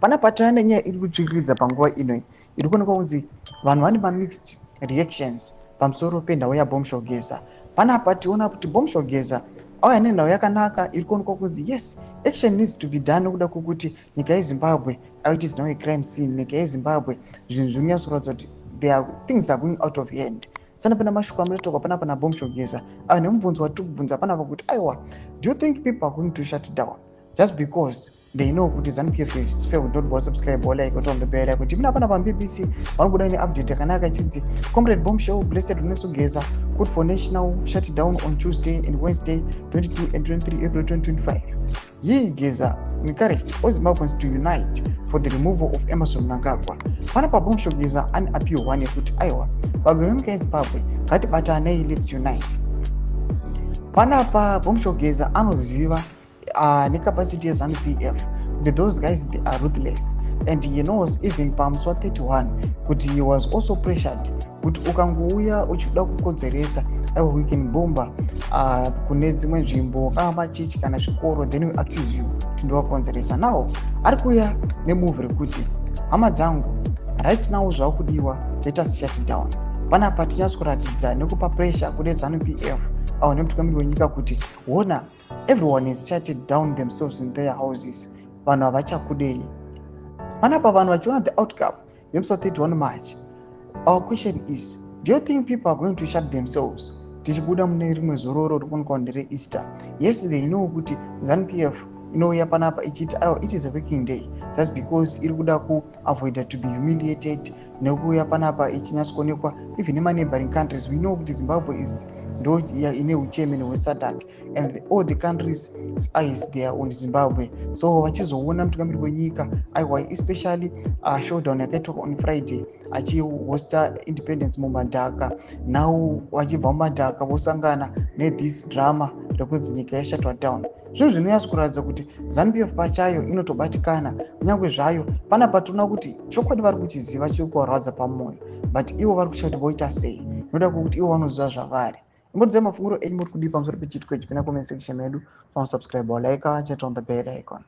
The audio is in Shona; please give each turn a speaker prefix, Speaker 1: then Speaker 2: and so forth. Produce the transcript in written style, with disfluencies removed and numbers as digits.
Speaker 1: Panapa tava nenyaya iri kutsviriridza panguva ino iri kuonekwa kunzi vanhu vane mamixed reactions pamusoro penhau yaBombshell Geza. Panapa tiona kuti Bombshell Geza auya nenhau yakanaka iri kuonekwa kunzi, yes, action needs to be done nekuda kwekuti nyika yeZimbabwe, it is now a crime scene. Nyika yeZimbabwe, zvinhu zviri kunyatsoratidza kuti things are going out of hand. Sanapena mashoko amunotaurwa panapa naBombshell Geza ayo nemubvunzo watiri kubvunza panapa kuti, aiwa, do you think people are going to shut down just because they know kuti ZANU-PF is failed? Don't go subscribe or like on the bell icon. Tipinda panapa muBBC, vanobuda neupdate yakanaka ichidzi Comrade Bombshell Blessed Runesu Geza called for national shutdown on Tuesday and Wednesday, 22 and 23 April 2025. He, Geza, encouraged all Zimbabweans to unite for the removal of Emmerson Mnangagwa. Panapa Bombshell Geza ane appeal one yekuti, aiwa, vagari venyika yeZimbabwe, ngatibatanei, let's unite. Panapa Bombshell Geza anoziva necapacity yeZANU-PF kuti those guys, they are ruthless, and he knows even pamusi wa31 kuti he was also pressured kuti ukangouya uchida kukonzeresa, aiwa, we can bomba kune dzimwe nzvimbo, kava machechi kana zvikoro, then we accuse you kuti ndowakonzeresa. Now ari kuuya nemove rekuti, hama dzangu, right now zvakudiwa, let us shut down. Panapa tinyatsokuratidza nekupa pressure kune ZANU-PF avo nemutungamiri wenyika kuti, hona, everyone is shutted down themselves in their houses, vanhu havachakudei. Panapa vanhu vachiona the outcome yemusi wa31 March, our question is, do you think people are going to shut themselves tichibuda mune rimwe zororo rikuonekwa ndereEaster? Yes, they know kuti ZANU-PF inouya panapa ichiti, aiwa, it is a working day, just because iri kuda kuavoida to be humiliated nekuuya panapa ichinyatsokuonekwa even nemaneighboring countries. We know kuti Zimbabwe is ndo ine uchairman hweSADC and all the countries' eyes, they are on Zimbabwe. So vachizoona mutungamiri wenyika, aiwa, especially showdown yakaitwa on Friday achihosta independence mumadhaka, now vachibva mumadhaka vosangana nethis drama rekunzi nyika yashatwa down. Zvinhu zvinonyatso kuratidza kuti ZANU-PF pachayo inotobatikana. Kunyange zvayo panapa toona kuti chokwadi vari kuchiziva chiri kuvarwadza pamwoyo, but ivo vari kuchia kuti voita sei noda kwekuti ivo vanoziva zvavari. Imbotidzai mafungiro enyu, muri kudii pamusoro pechiitiko ichi? Kuna comment section medu. Pamusubscribe, like, chat on the bell icon.